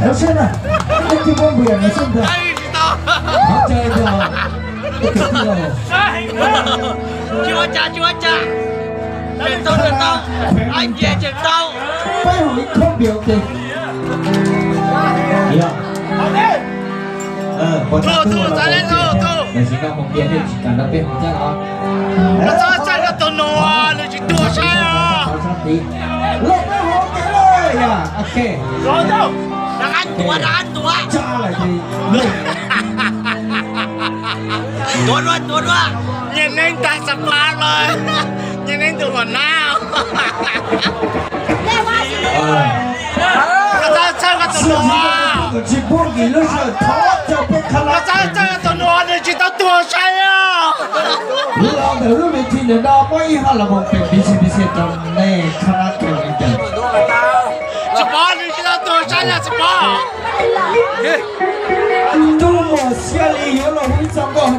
No seb na, nej twb muab npias no seb ntag. Qhov tseem tau, tsis ua cas, tsis ua cas. Tseem tau, tseem tau. Peb haus ib khob npias ua ke. Yog. Tus, tus, txav le tus, tus. Tam sim no mus npias thiaj tsis kam nrog peb haus thiab os. Koj txhob txhawj koj tus nus, nws tsis tuag saib os. Los peb haus ua ke, yog, ok. Rov qab ntuav, rov qab ntuav. Tsa lawm ces tuav dua, tuav dua. Nyias neeg tag xav pab los, nyias neeg tus huam nab. Koj txhob txhawj koj tus nus. Tsis pub nkim lub sij hawm, thov caw peb khab lab. Koj txhob txhawj koj tus nus, nws tsis tau tuag saib os. Los ntawm lub me thi ntawm no muab ib haj las moos pem B C B C rau nej khab lab kawm li cas. Tsis pom, nws tsis tau tuag saib na, tsis pom. Tub muam Xia Lis yuav los hu ib txoj nkauj